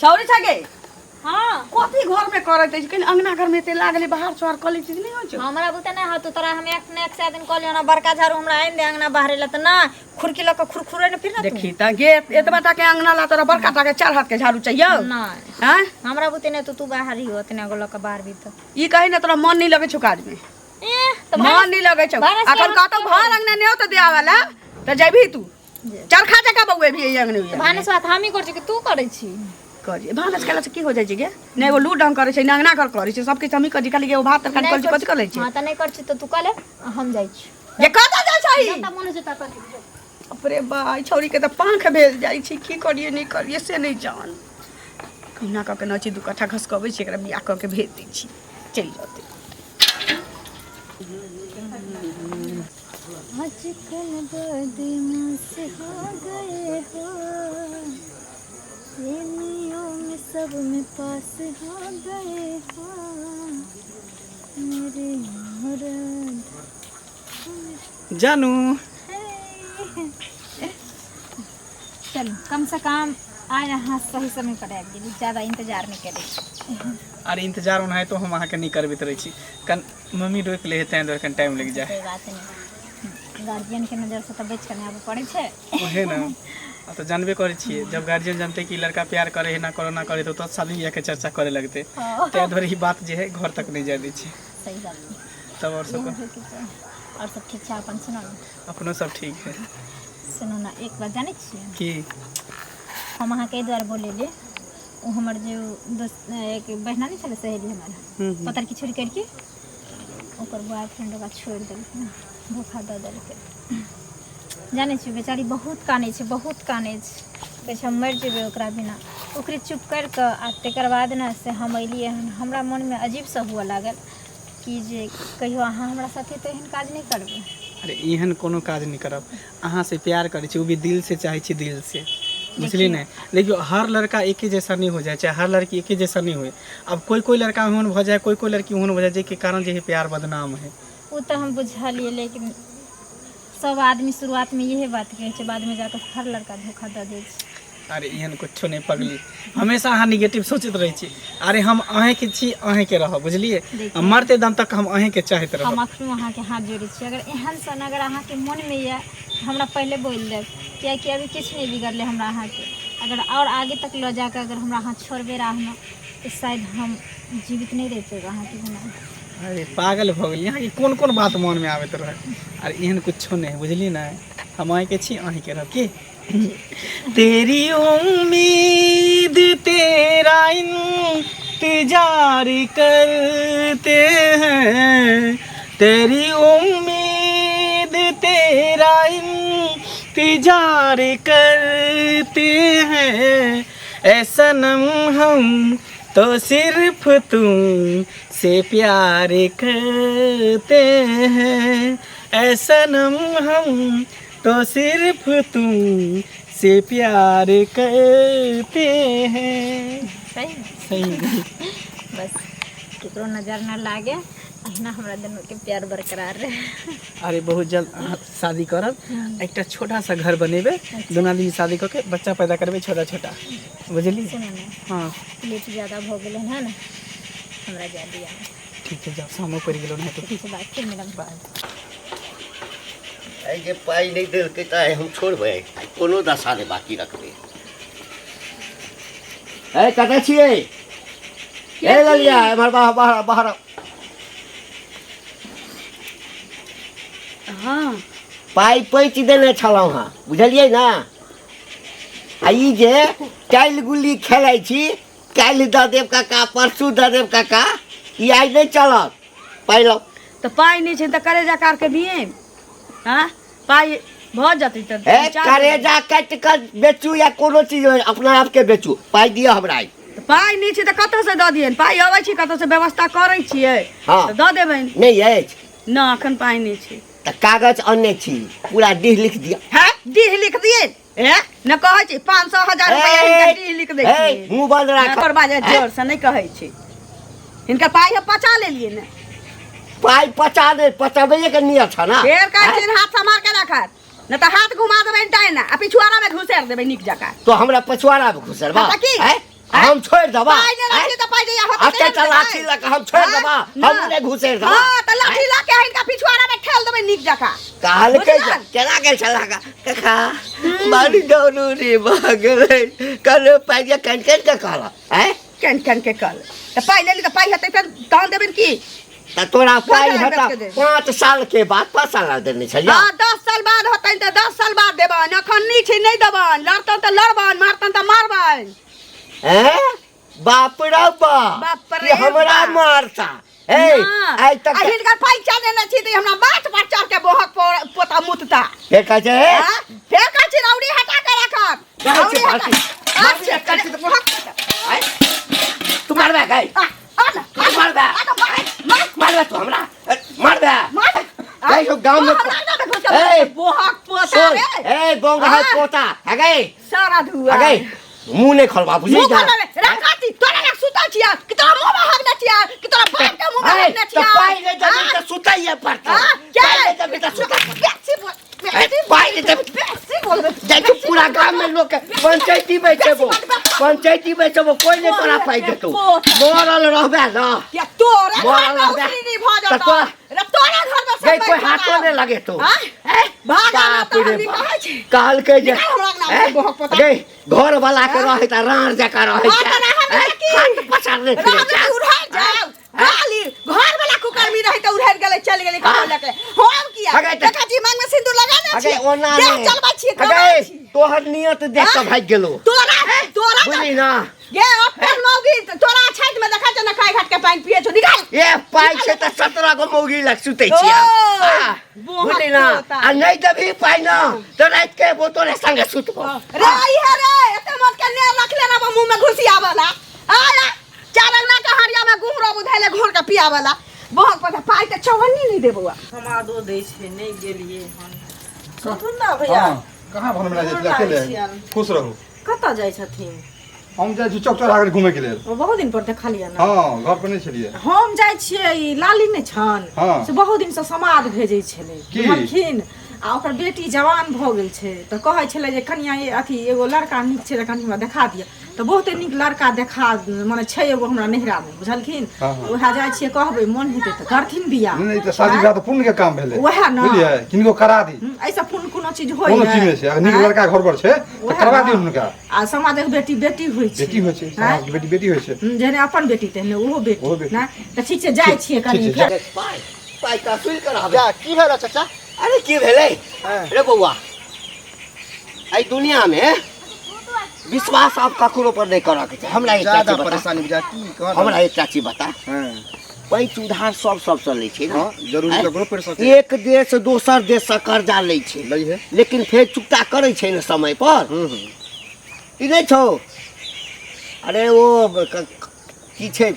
छौरी छगे। हाँ। कथी घर में करैत अछि? कनि अंगना घर में एते लागल बाहर सोहर कऽ लै छी नहि होइ छौ? हमरा बुते नहि होतो। तोरा हम एक ने एक सए दिन कहलियौ ना, बड़का झाड़ू हमरा आनि दे अंगना बाहरे ला, तऽ ना खुरकी लऽ कऽ खुरखुरे ने फिर ना तू। देखी तऽ गे, एतबा टा के अंगना ला तोरा बड़का टा के चार हाथ के झाड़ू चाहियौ? नहि। आँय? हमरा बुते नहि, तू बाहर ही ओतने गो लऽ कऽ बाहर भी तऽ ई कही ने, तोरा मन नहि लगै छौ काज में? ए तऽ मन नहि लगै छौ। भानस अखन कहतौ घर अंगना नहि होतौ दिया वाला तऽ जेबही तू चरखा जकाँ बौएबही एहि अंगने ओहि अंगने। भानस भात हमही करै छी कि तू करै छी? करियै भानस केला से की हो जाइ छै गे? ने एगो लू ढंग करै छै, ने अंगना घर करै छै, सब किछु हमही करै छी। खाली एगो भात तरकारी करै छी, कथी करै छी? हाँ तऽ नहि करै छी तऽ तू कऽ ले, हम जाइ छी। जे कतऽ जाइ छै? जतऽ मन होइ छै ततऽ चलि जो। बाप रे बा, ई छौरी के तऽ पाँख भेल जाइ छै। की करियै नहि करियै से नहि जान। कहुना कऽ के नची दू कट्ठा घसकबै छी, एकरा बियाह कऽ के भेज दै छी, चलि जतै। आजकल बदमाश हो गए हो, प्रेमियों में सब में पास हो गए हो, मेरे मुराद। जानू। चलू, कम से कम आइ अहाँ सही समय पर आबि गेली, ज्यादा इंतजार नहि करै। अरे इंतजार ओनाहितो हम अहाँके नहि करबैत रहै छी। कन मम्मी रोकि लै है, ताहि दुआरे कनि टाइम लागि जाइ। कोई बात नहीं, गार्जियन के नजर से तऽ बचि कऽ नहि आबऽ पड़ै छै। ओहे ने, आ तऽ जानबे करै छियै, जब गार्जियन जानते कि लड़का प्यार करे है ना करो ना करे, तऽ शादी बियाह के चर्चा करे लगते। ताहि दुआरे ई बात जे है घर तक नहि जाय दै छै। सही बात छै। तब आओर सब? इएह होइके चाही। आओर सब ठीक छै? अपन सुनू ने। अपनो सब ठीक है। सुनू ने, एक बात जानै छियै? की? हम अहाँके एहि दुआरे बोलेली, ओ हमर जे दोस्त एक बहिना नहि छलै, सहेली हमर, पतरकी छोड़ि करिके, ओकर बॉयफ्रेंड ओकरा छोड़ि देलकै, धोखा दऽ देलकै। जानै छियै, बेचारी बहुत कानै छै, बहुत कानै छै, कहै छै हम मरि जेबै ओकरा बिना। ओकरे चुप करि कऽ आ तकर बाद ने से हम एलियै हन। हमरा मोनमे अजीबसँ हुअ लागल कि जे कहियो अहाँ हमरा साथे तऽ एहन काज नहि करबै। अरे एहन कोनो काज नहि करब। अहाँ से प्यार करै छी, ओ भी दिल से चाहै छी, दिल से, बुझलियै ने? देखियौ, हर लड़का एके जैसा नहि हो जाइ छै, हर लड़की एके जैसा नहि होइ। आब कोइ कोइ लड़का ओहन भऽ जाइ, कोइ कोइ लड़की ओहन भऽ जाइ, जाहिके कारण जे है प्यार बदनाम है। ओ तऽ हम बुझलियै, लेकिन सब आदमी शुरुआतमे इहे बात कहै छै, बादमे जाकऽ हर लड़का धोखा दऽ दै छै। अरे एहन कुछो नहि पगली, हमेशा अहाँ निगेटिव सोचैत रहै छी। अरे हम अहेँके छी, अहेँके रहब, बुझलियै? देखियौ। आ मरते दम तक हम अहेँके चाहैत रहब। हम अखनो अहाँके हाथ जोड़ै छी, अगर एहन सन अगर अहाँके मोनमे यऽ, हमरा पहिले बोलि देब, किएकि अभी किछु नहि बिगड़लै हमरा अहाँके। अगर आओर आगे तक लऽ जाकऽ अगर हमरा अहाँ छोड़बै राहमे, तऽ शायद हम जीवित नहि रहि पेबै अहाँके बिना। अरे पागल भऽ गेलियै अहाँके? कोन कोन बात मोनमे आबैत रहै? अरे एहन कुछो नहि, बुझलियै ने? हम अहीँके छी, अहीँके रहब। की तेरी उम्मीद तेरा इंतजार करते हैं, तेरी उम्मीद तेरा इंतजार करते हैं, ऐ सनम हम तो सिर्फ तुम से प्यार करते हैं, ऐ सनम हम तो सिर्फ तुम से प्यार करते हैं। सही। सही। बस केकरो नजर न लागे, अहिना हमरा दुनूके प्यार बरकरार रहे। अरे बहुत जल्द अहाँ शादी करब, एकटा छोटा सा घर बनेबै, दुनू आदमी शादी कऽ के बच्चा पैदा करबै छोटा छोटा, बुझलियै? सुनू ने। हाँ। लेट ज्यादा भऽ गेलै हन, हमरा जाय दिअ। ठीक छै, जाउ, शामो पड़ि गेलो ने तऽ। ठीक छै, बाय, फिर मिलब। बाय। आइ जे पाइ नहि देलकै तऽ आइ हम छोड़बै? आइ कोनो दशा नहि बाँकी रखबै। ए कतऽ छियै ए ललिया? एम्हर बाहर, बाहर, बाहर। हाँ। पाइ पैच देने छलहुँ हँ, बुझलियै ने? आ ई जे काल्हि गुल्ली खेलाइ छी, काल्हि दऽ देब काका, परसू दऽ देब काका, ई आइ नहि चलत। पाइ लाउ। तऽ पाइ नहि छै तऽ करेजा कार के दिए? हाँ, पाइ भऽ जेतै तऽ ए विचार। करेजा काटि कऽ बेचू या कोनो चीज अपना आपके बेचू, पाइ दिअ हमरा आइ। तऽ पाइ नहि छै तऽ कतऽसँ दऽ दियनि? पाइ अबै छै कतऽसँ, व्यवस्था करै छियै। हाँ। तऽ दऽ देबनि। नहि अछि? न, एखन पाइ नहि छै। तऽ कागज अनने छी, पूरा डीह लिख दिअ। है, डीह लिख दिए? ए न कहै छी 500 हजार रुपया हिनका डीह लिख दै ए, छियै। मुँह बंद राख। तोर बाजे जोर से नहि कहै छी, हिनकर पाइ हम पचा लेलियै ने। पाइ पचा दे, पचाबैए के नियत छ ना। फेर कहै छियनि हाथ सम्हार के राखत, नहि तऽ हाथ घुमा देबै डायना आ पिछुआरा मे घुसेर देबै नीक जकाँ। तो हमरा पछुआरा में घुसरबा? हाँ, तऽ की? हैं? हम छोड़ि देबा पाइ नहि रखली तऽ पाइ जहिया होतै अते तहिया तऽ ने लाठी देबै। लऽ कऽ हम छोड़ि हाँ? देबा ना। हम नहि घुसेर देबा हाँ तऽ लाठी लऽ के हिनका पिछुआरा में ठेल देबै नीक जकाँ कहलकै जे बुझलन? केना गेल छला का काका बड़ी जरूरी भऽ गेलै कहले पाइ जे कानि कानि कऽ कहलक आँय केन केन के कल तऽ पाइ लेली तऽ पाइ हेतै तऽ तहन देबै की तऽ तोरा पाइ हजार हेतऽ के दे। 5 साल के बाद 5 साल लए देने छलियै। हाँ, 10 साल बाद होतै तऽ 10 साल बाद देबनि। एखन नहि छै, नहि देबनि। लड़तन तऽ लड़बनि, मारतन तऽ मारबनि। हैं, बाप रे बाप! बाप रे कि हमरा बाप। मारता ए? ना। आइ तक आ हिनकर पैसा लेने छी तऽ हमरा माथ पर चढ़ के बोहक पोता मुतता। के कहै छै? हाँ? फेर कहै छी रौड़ी हटा के रखब। कहै छी रौड़ी हटा। भारती, भारती, अच्छा, कहै छी तऽ बोहक पोता। आँय? तू मारबे गई? आ, आ ना, तू मारबे? आ ना, मार, मार, मारबे तू हमरा? ए, मारबे? मार। कहियो गाँव में तू हमरा ना घुस के ए, बोहक पोता सुन रे। ए बोंगा है हाँ। पोता है गई। सारा धुआ है गई, मुंह नहीं खोलबा, बुझली मुंह ना? खोलबे रखा छी तोरा लग सुतल छिया कि तोरा मुंह में हगने छिया कि तोरा बाप के मुंह में ए, हगने तऽ छिया? पाइ नहि देबही हाँ? तऽ सुतैये पड़तौ। हाँ? के? पाइ नहि देबही तऽ सुतै बेसी बोल, ए, बेसी। पाइ नहि देबही। बेसी बोलबे। जाइ छौ पूरा गाम में लोक के पंचायती बैठेबो, पंचायती बैठेबो, कोई नहीं तोरा पाइ देतौ। मरल रहबे ना। या तोरा घर मरल में रहबे। उसरी नहीं भऽ तऽ जेतौ। तोरा रे तोरा घर में सब गई कोई बैठल हाथो बा। नहीं लगे तो। हाँ? भाग आना बाप तऽ रे हमनी बाप। कहै छी। कहलकै जे निकाल हमरा अंगना में ए, बोहक पोता। गई घर वाला के रहै तऽ राड़ जकाँ रहै हाँ, छै। तऽ रहब ए, की? हाथ पसारने फिरै रहब छै। तऽ उड़ाइ जाउ। खाली घर वाला कुकर्मी रहै तऽ उड़ाइ गेलै, चलि गेलै कतौ लऽ के। हम किया? अगे तऽ- देखै छी मांग में सिन्दूर लगा अगे छी। ओना देह नहि। चलबै छी, अगे कमाइ छी। तोहर नियत देख कऽ हाँ? भागि गेलो। तोरा तोरा बुझली ना? गे अपन मौगी तोरा छाति में देखै छ ने खाइ घाट के पानि पिए छौ, निकाल। ए पाइ छै तऽ 17 गो मौगी लग सुतै छियै। ओ, हाँ, बोहक बुझली ना? पोता। आ नहि देबही पाइ ना तऽ राति के एबो तोरे संगे सुतबो। रे ई है रे एते मत के ने रखले रहबो मुंह में घुसियावला आया चार अंगना के हरिया में गुह रहबो धैले घोर के पियावला बहुत पता पाइ के चौवन्नी नहीं देबो। समादो दै छै, नहि गेलियै हन। सुनथुन ने भैया। हाँ, कहाँ भन मिला गोर जाइ अकेले? लागै छियनि। खुश रहू। कतऽ जाइ छथिन? हम जाइ छी चौक चौराहा घूमे के लेल। ओ, बहुत दिन पर देखलियै ने। हाँ, घर पर नहीं छलियै। हम जाइ छियै, ई लाली नहि छन हाँ। से बहुत दिनसँ समाद भेजै छलै। की? बुझलखिन? आ ओकर बेटी जवान भऽ गेल छै तऽ कहै छलै जे कनिया ये अथी एगो लड़का नीक छै तऽ कनि हमरा देखा दिअ। तऽ बहुते नीक लड़का देखा मने छै एगो हमरा नैहरामे, बुझलखिन? हाँ, हाँ। उएह जाइ छियै कहबै, मोन हेतै तऽ करथिन बियाह। नहीं नहीं, तऽ शादी विवाह तऽ पुण्य के काम भेलै। वएह ने। बुझलियै, किनको करा दी। एहिसँ पुण्य कोनो चीज होइ कोनो चीज नहि छै। अगर नीक आँय? लड़का घर पर छै तऽ वएह करवा ने। दियौ हुनका। आ समाजक बेटी बेटी होइ छै। बेटी होइ छै। आँय? समाज के बेटी बेटी होइ छै। जेहने अपन बेटी तेहने ओहो बेटी। ओहो बेटी। नहि तऽ ठीक छै, जाइ छियै कनि ठीक छै, फेर। पाइ पाइ तऽ असूल के रहबै। जा, की भेल चाचा? अरे की भेलै? हाँ। रे बौआ, एहि दुनिया में विश्वास आब ककरो पर नहीं करऽ के छै। हमरा एकटा ज्यादा चीज बता। परेशानी बुझा की कह। हमरा एकटा चीज बता। हाँ। पैंच उधार सब सबसँ लै छै ने? हाँ, जरूरी आँय? ककरो पड़ि सकै। एक देश दोसर देश से कर्जा लै छै। लै है। लेकिन फेर चुकता करै छै ने समय पर? हम्म हम्म। ई नहि छौ, अरे ओ की छै,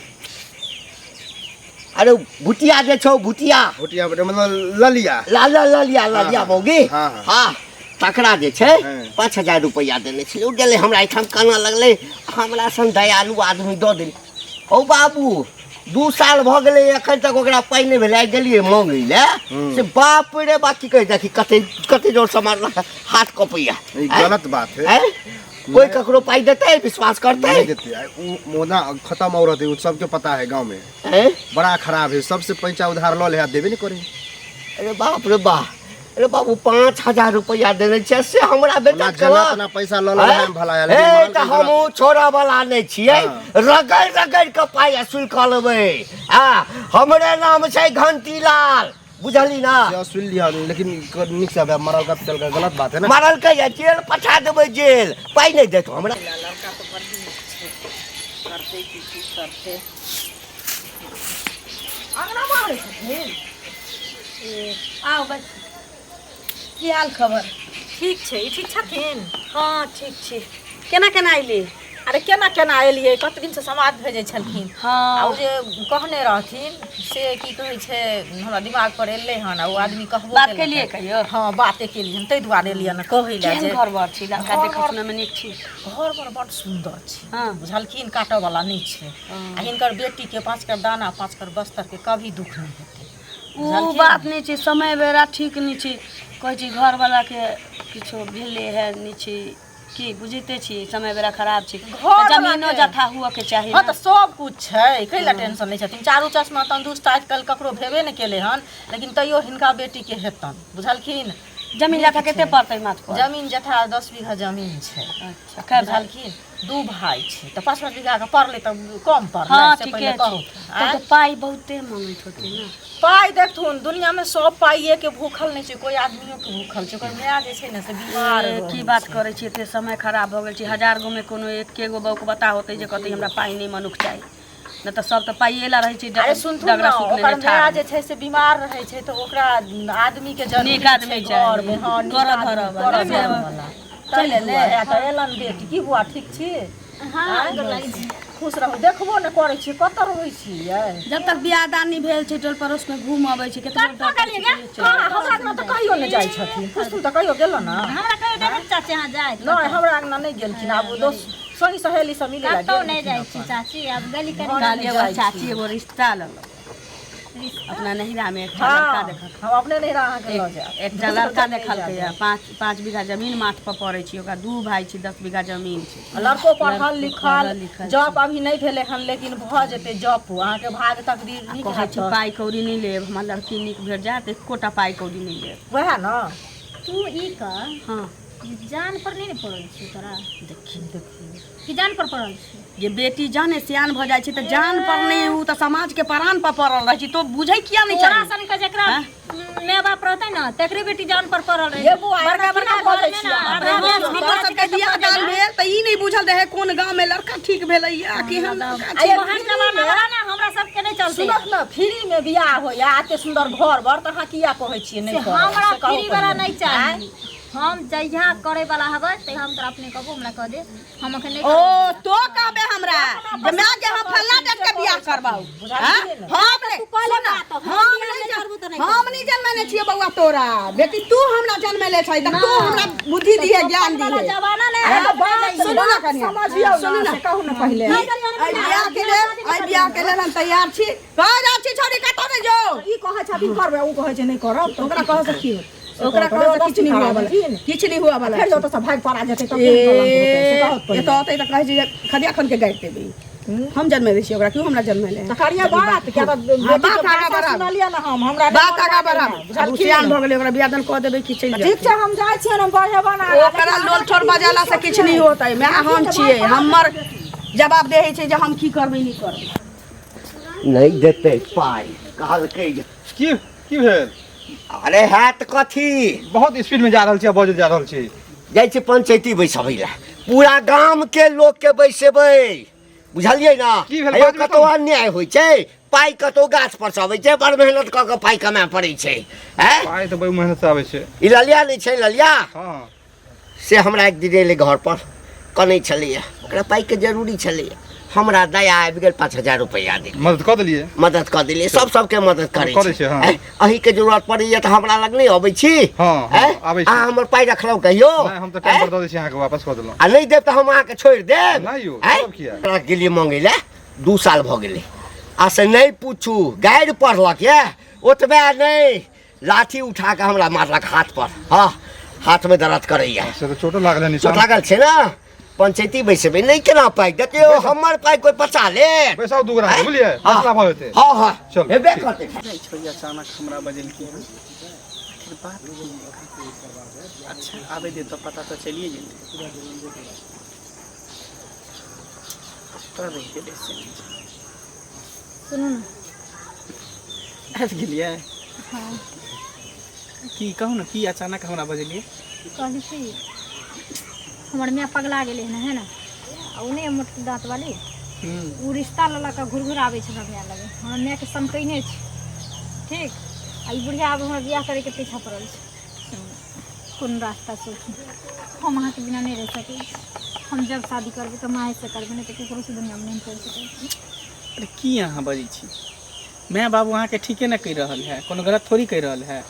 अरे भुटिया जे छौ, भुटिया। भुटिया मतलब ललिया? लाल ललिया, ललिया। हाँ, मौगी। हाँ, हाँ। हाँ, तकरा जे छै 5,000 रुपैआ देने छलै। ओ गेलै हमरा एहिठाम, कानऽ लगलै, हमरा सन दयालु आदमी दऽ देल। हौ बाबू, 2 साल भऽ गेलै, एखन तक ओकरा पाइ नहि भेलै। आइ गेलियै मांगै लए से बाप रे बाप, की कहै, देखी कते कते जोरसँ मारलक, हाथ कपैया। ई गलत बात है। आँय? कोई ककरो पाइ देतै, विश्वास करतै? नहीं देते। उ मोना खत्म औरत है, उ सबके पता है गांव में। आँय? बड़ा खराब है, सबसे पैसा उधार ल ले आ देबे नहीं करे। अरे बाप रे बाप, अरे बाबू, 5,000 रुपैआ देने छै से हमरा बेटा ओना जना तना पैसा ल ले भला है, लेकिन ए माल तऽ के हम गलत। छोड़ऽ वाला नहि छियै। रगड़ रगड़ कऽ पाइ असूल कऽ लेबै। आ हमरे नाम छै घंटीलाल, बुझली ना? से असूल लिया, लेकिन नीक से मरल का पिटल का गलत बात है ना। मारलकै या जेल पठा देबै, जेल। पाइ नहि देतो हमरा। लड़का तऽ बड़ नीक छै, करतै की, की करतै? अंगना बाहरै छथिन। आउ बस, की हाल खबर? ठीक छै। ई ठीक छथिन? हाँ, ठीक छी। केना केना अयली? अरे केना केना एलियै, कते दिनसँ समाद भेजै छलखिन। आ ओ जे कहने रहथिन से की कहै छै, हमरा दिमाग पर एलै हन आ ओ आदमी कहबो बात केलकै। केलियै कहियो? हँ, बाते केलियै हन, ताहि दुआरे एलियै हन कहै लए केहन जे घर बर छी लड़का? घर देखऽ बर- सुनऽमे नीक छी? घर बर बड सुन्दर छै। बुझलखिन? काटऽ वाला नहि छै। आ हिनकर बेटीके पाँच कर दाना पाँच कर बस्तरके कभी दुःख नहि हेतै। ओ बुझलखिन? बात नहि छै, समय बेरा ठीक नहि छै। कहै छी घरवलाके किछो भेलै है नहि छै। की बुझिते छी समय बेरा खराब छै घर तऽ जमीनो वाला के। जथा हुअ के चाही हँ ने। तऽ सब कुछ छै, कै लए टेंशन नहि छथिन। चारू चश्मा तंदुरुस्त आजकल ककरो भेबे नहि केलै हन, लेकिन तैयो हिनका बेटीके हेतनि, बुझलखिन? जमीन जथा कते पड़तै माथ पर? जमीन जथा 10 बीघा जमीन छै। अच्छा, कै भाई? बुझलखिन? 2 भाई छै तऽ 5-5 बीघा के पड़लै तऽ कम पड़लै। हँ से ठीके पहिले छै। कहू। तब तऽ पाइ बहुते मांगैत होतै ने? पाइ देखथुन, दुनियामे सब पाइए के भूखल नहि छै, कोइ आदमियो के भूखल छै। ओकर माय जे छै ने से बीमार ए, की रहै बात छै। करै छी, एते समय खराब भऽ गेल छै। 1000 गो मे कोनो एके गो बौक बता होतै जे कहतै हमरा पाइ नहि मनुख चाही, नहि तऽ सब तऽ पाइए ला रहै छै। अरे सुनथुन डगरा ने, सुख ओकर लेने माय ठाढ़। जे छै से बीमार रहै छै तऽ ओकरा आदमी के जरूरी नीक आदमी छै चाही। घरमे। हँ, नीक करऽ आदमी, धरऽ वाला। करऽ धरऽ वाला। चलि एलै? तऽ एलन बेटी। की बुआ, ठीक छी? हँ, गोर लागै छी। खुश रहू। देखबो ने करै छी, कतऽ रहै छियै? जब तक बियाह दान नहि भेल छै टोल पड़ोस मे घूम अबै छै, केतनो कतऽ गेलियै गे? कहाँ? हमरा अंगना तऽ कहियो नहि जाइ छथिन। पुछथुन तऽ कहियो गेलो ने? हमरा कहियो देखै छी चाची अहाँ जाइत? नहि, हमरा अंगना नहि गेलखिन। आब ओ दोस्त संगी सहेली सब मिले ला कतौ गेल नहि हेथिन जाइ छी अपन। चाची, आब गली करी। काल्हि एगो चाची एगो रिश्ता लेलक अपना नहिरा मे एकटा लड़का हँ, देखल। हम अपने नहिरा अहाँके लऽ जायब। एकटा लड़का देखलकै, 5-5 बीघा जमीन माथ पर पड़ै छै। ओकरा 2 भाई छै, 10 बीघा जमीन छै। लड़को पढ़ल लिखल, पढ़ल लिखल। जॉब अभी नहि भेलै हन, लेकिन भऽ जेतै जॉब। अहाँके भाग तकदीर नीक कहै हैत छै तऽ। पाइ कौड़ी नहि लेब, हमरा लड़की नीक भेट जायत, एकोटा पाइ कौड़ी नहि लेब। वएह ने। तू ई कह। हँ। जान पर नहि ने पड़ल छै तोरा? देखी कि जान पर पड़ल छै? जे बेटी जाने सियान भऽ जाइ छै तऽ जान पर नहि, ओ तऽ समाज के प्राण पर पड़ल रहै छै। तो बुझै किया नहि तोरा चाही? सन के जेकरा माय बाप रहतै ने तकरे बेटी जान पर पड़ल रहै। ये बुआ, बड़का एना बड़का केना बजै घर मे छियै ना अहाँ? आधा हमर सबके बियाह दान भेल तऽ ई नहि बुझल रहै कोन गाँव मे लड़का ठीक भेलैया, केहन लड़का छै। ओहन जमाना वाला ने हमरा सबके नहि चलतै। सुनत ने, फ्री में बियाह होइया, एते सुन्दर घर बर, तऽ अहाँ किया कहै छियै नहि से करब? हमरा से कहू फ्री वाला पहिने। नहीं चाही। हम जहिया करे वाला हबै तहिया हम तोरा अपने कहबो, हमरा कह दे, हम अखन नहीं ओ करबो। तो कहबे हमरा जे माय के हम फल्ला डेट के बियाह करबाउ? हाँ? हम नहीं, तू कहले सुन ना, बात, हम हम बियाह नहीं नहि करबो तऽ नहि हम नहीं जनमेने छियै बौआ तोरा बेटी, तू हमरा जनमेले छै तऽ तू हमरा बुद्धि दिहे, ज्ञान वाला दिहे। जमाना नहीं अरे है। बात सुनू ना कनिया, समझियौ सुनू ना, ना। से कहू ने पहिले। एहि बियाह के लेल, एहि बियाह के लेल हम तैयार छी। कह जाइ छी छोरी, कतौ नहि जो। ई कहै छथिन करबै, ओ कहै छै नहि करब, तऽ ओकरा कहऽ से की होत? ओकरा कहऽ से किछु नहि हुआ वाला, किछु नहि हुआ वाला। फेर ओतऽ से भागि पड़ा जेतै तऽ ए कोन कलंक होतै, से कहत पहिले। एतऽ अतै तऽ कहै छै जे खदिया खन के गाड़ि देबै। हम जनमेले छियै ओकरा, क्यों हमरा जनमेले? तऽ करियै बात, किया तऽ हाँ, बेटीके बात आगाँ भाषा बढ़ाउ। सुनलियै ने हम, हमरा नहि बात मन आगाँ लागैए, बढ़ाउ। आब बुझलखिन? सियान भऽ गेलै, ओकरा बियाह दान कऽ देबै कि चलि ठीक जायत। छै, हम जाइ छियै, हम बढ़ेबनि आगाँ, ओकरा लेकिन लोल ठोर बजेला से किछु नहि होतै। माय हम छियै, हमर जवाब देहे छै जे हम की करबै नहि करबै। नहि देतै पाइ कहलकै जे। की की भेल? अरे हैत कथी, बहुत स्पीड में जा रहल छी आ बजैत जा रहल छी। जाइ छी पंचायती बैसबै लए, पूरा गाम के लोक के बैसेबै, बुझलियै ने? की भेल? हेयौ, बाजबै कतौ तब। अन्याय होइ छै? पाइ कतौ गाछ पर से अबै छै? बड़ मेहनत कऽ कऽ पाइ कमाए पड़ै छै। हैं? पाइ तऽ बड़ी मेहनत से आबै छै। ई ललिया नहि छै ललिया? हँ। से हमरा एक दिन एलै घर पर, कनै छलैया, ओकरा पाइके जरूरी छलैया। हमरा दया आबि गेल, 5000 रुपैआ देलियै। मदद कऽ देलियै? मदद कऽ देलियै। सब सबके मदद करै करै छै, हँ। हैं? अहीँके जरूरत पड़ैया तऽ हमरा लग नहि अबै छी? हँ, हँ, हैं? आबै छी। अहाँ हमर पाइ रखलहुँ कहियो? नहि, हम तऽ टाइम हैं? पर दऽ दै छी अहाँके, वापस कऽ देलहुँ। आ नहि देब तऽ हम अहाँके छोड़ि देब? नहि यौ, हैं? तब किया? ओकरा गेलियै मङ्गै लए, 2 साल भऽ गेलै। आ से नहि पूछू, गारि पढ़लक यऽ, ओतबे नहि, लाठी उठा कऽ हमरा मारलक हाथ पर। हँ, हाथमे दर्द करैया। से तऽ चोटो लागल है चोट निशान। लागल छै ने। पंचायती बैसेबै नहि, केना पाइ देतै? ओ हमर पाइ कोइ बचा ले? बैसाउ दू गोरा, बुझलियै? हँ। फैसला भऽ जेतै। हँ हँ। चलू, हेबे ठीक। करतै। जाइ छोड़ी अचानक हमरा बजेलखिन हन, आखिर बात की है? अच्छा, आबै दे तऽ पता तऽ चलिए जेतै। तोरा रहि गेलै से नहि छै। सुनू ने। आबि गेलियै? हँ। की कहू ने, की अचानक हमरा बजेलियै? कहली कि हमर माय पगला गेलै हन, है ने? आ ओ नहि मोटकी दाँत वाली, हूँ ओ रिश्ता लऽ लऽ कऽ घुर घुर आबै छै हमरा माय लगे, हमरा मायके समकैने छै, ठीक? आ ई बुढ़िया आब हमरा बियाह करैके पीछा पड़ल छै। सुनू, कोन रास्ता सोचू, हम अहाँके बिना नहि रहि सकै छी। हम जब शादी करबै तऽ मायसँ करबै, नहि तऽ ककरोसँ दुनिआँमे नहि करि सकै छी। अरे की अहाँ बजै छी? माय बाबू अहाँके ठीके ने कहि रहल है, कोनो गलत थोड़ी कहि रहल है।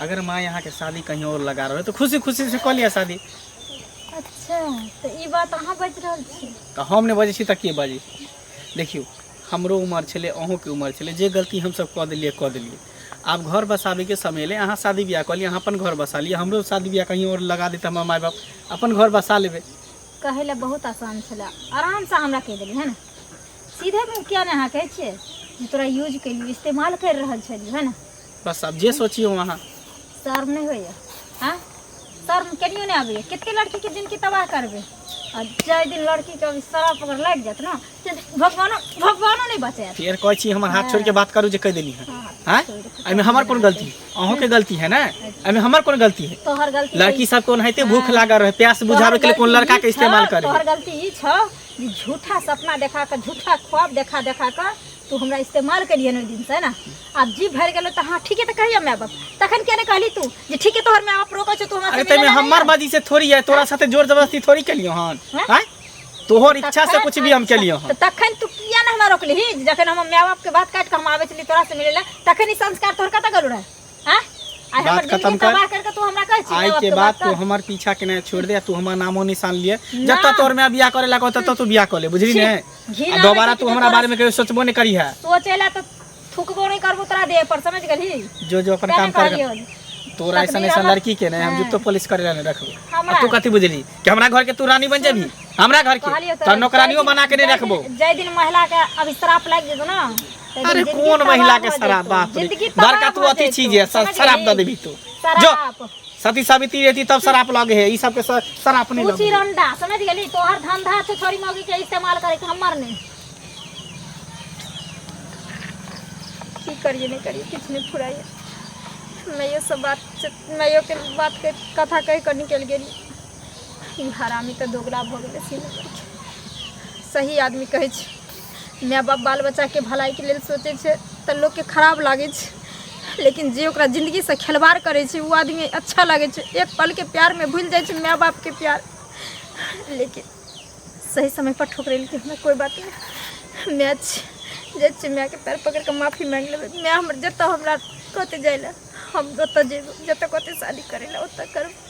अगर माय अहाँके शादी कहीं और लगा रहल है तऽ खुशी खुशी से कऽ लिअ शादी। अच्छा, तऽ ई बात अहाँ बाजि रहल छी? तऽ हम नहि बजै छी तऽ के बाजै? देखियौ, हमरो उमर छलै, अहूँके उमर छलै, जे गलती हमसब कऽ देलियै कऽ देलियै। आब घर बसाबैके समय एलै। अहाँ शादी बियाह कऽ लिअ, अहाँ अपन घर बसा लिअ, हमरो शादी बियाह कहीं आओर लगा देतै हमर माय बाप, अपन घर बसा लेबै। कहै लए बहुत आसान छलै, आरामसँ हमरा कहि देली है ने। सीधे मुँह किया नहि अहाँ कहै छियै जे तोरा यूज केलियौ, इस्तेमाल करि रहल छलियौ है ने? बस आब जे सोचियौ अहाँ। शर्म नहि होइए? आँय, शर्म कनियो नहि आबैए? कते लड़कीके जिनगी तबाह करबै, आ जाहि दिन लड़कीके अभी शराब पकड़ लागि जायत ने, भगवानो भगवानो नहि बचायत। फेर कहै छी हमर हाथ छोड़िके बात करू जे कहि देली हँ। आँय, एहिमे हमर कोन गलती? अहूँके गलती है ने, एहिमे हमर कोन गलती है? तोहर गलती। लड़की सबके ओनाहिते भूख लागल रहे, प्यास बुझाबे के लिए कोन लड़का के इस्तेमाल करे? तोहर गलती ई छौ जे झूठा सपना देखा कऽ, झूठा ख्वाब देखा देखा कऽ तू हमरा इस्तेमाल केलियै ओहि दिनसँ, है ना? आब जी भरि गेलो तऽ हाँ ठीके तऽ कहिया माय बाप, तखन किया नहि कहली तू जे ठीके तोहर माय बाप रोकै छौ, तू हमरा अरे तैमे हमर मर्जी से थोड़ी है, तोरा साथे जोर जबरदस्ती थोड़ी केलियो हन। आँय, तोहर इच्छा से कुछ भी हम केलियो हन। तऽ तखन तू किया नहि हमरा रोकलिही जखन हम माय बाप के बात काटि कऽ हम आबै छली तोरा से मिलै लए? तखन ई संस्कार तोहर कतऽ गेलो रहै? आँय, आइ हमर बात खत्म जिंदगी कर। तबाह करके तू हमरा कहै छी आइ माय बाप के के बाद बात तू कर। हमर पीछा केने छोड़ दे, तू हमर नामो निशान लिए, जतऽ तोर माय बियाह करे ला कहतौ ततऽ तू बियाह कऽ ले, बुझली ने? घिन आ आबै दोबारा छै तू कि हमरा तोरा बारे में कहियो सोचबो नहीं करी है। सोचे ला तऽ थुकबो नहि करबो तोरा देह पर, समझ गेलही? जो जो अपन तें काम ने कर। कहलियौ। तोरा ऐसा तकदीर ऐसा हमर- लड़की के ने हम जुत्तो पॉलिश करे ला नहीं रखबो। हमरा- आ तू कथी बुझली कि हमरा घर के तू रानी बन जेबी? हमरा घर के कहलियौ तो तोरा, नौकरानियो जाहि दिन- बना के नहीं जाहि रखबो। दिन- जाहि दिन महिला के अभिश्राप लागि जेतौ ना, ताहि दिन अरे जिंदगी कोन तबाह महिला के भऽ शराब? जेतौ। बाप रे, जिंदगी तबाह बड़का तू भऽ अथी जेतौ, चीज है, समझ शराब दऽ गेलही? देबी तू जो। शराब सती सावित्री रहती तब शराब लगे है, ई सबके शराब नहीं तू लगे। चिरंडा, समझ गेली? तोहर धंधा छै छोरी मौगी के इस्तेमाल करे के, हमर नहि। की करिए नहि करिए किछु नहि फुराइए। मैयो सब बात, मैयो के बात के कथा कहि कऽ निकलि गेली। ई हरामी तऽ दोगला भऽ गेलै सीने पर। सही आदमी कहै छै, माय बाप बाल बच्चाके भलाइके लेल सोचै छै तऽ लोकके खराब लागै छै, लेकिन जे ओकरा जिन्दगीसँ खेलवाड़ करै छै ओ आदमी अच्छा लागै छै। एक पलके प्यारमे भूलि जाइ छै माय बापके प्यार, लेकिन सही समय पर ठोकरेलकै हमरा। कोइ बात नहि, माय छै। जाइ छियै, मायके पैर पकड़ि कऽ माफी माँगि लेबै। माय हमर जतऽ हमरा कहतै जाइ लए, हम ओतऽ जेबै, जतऽ कहतै शादी करै लए ओतऽ करबै।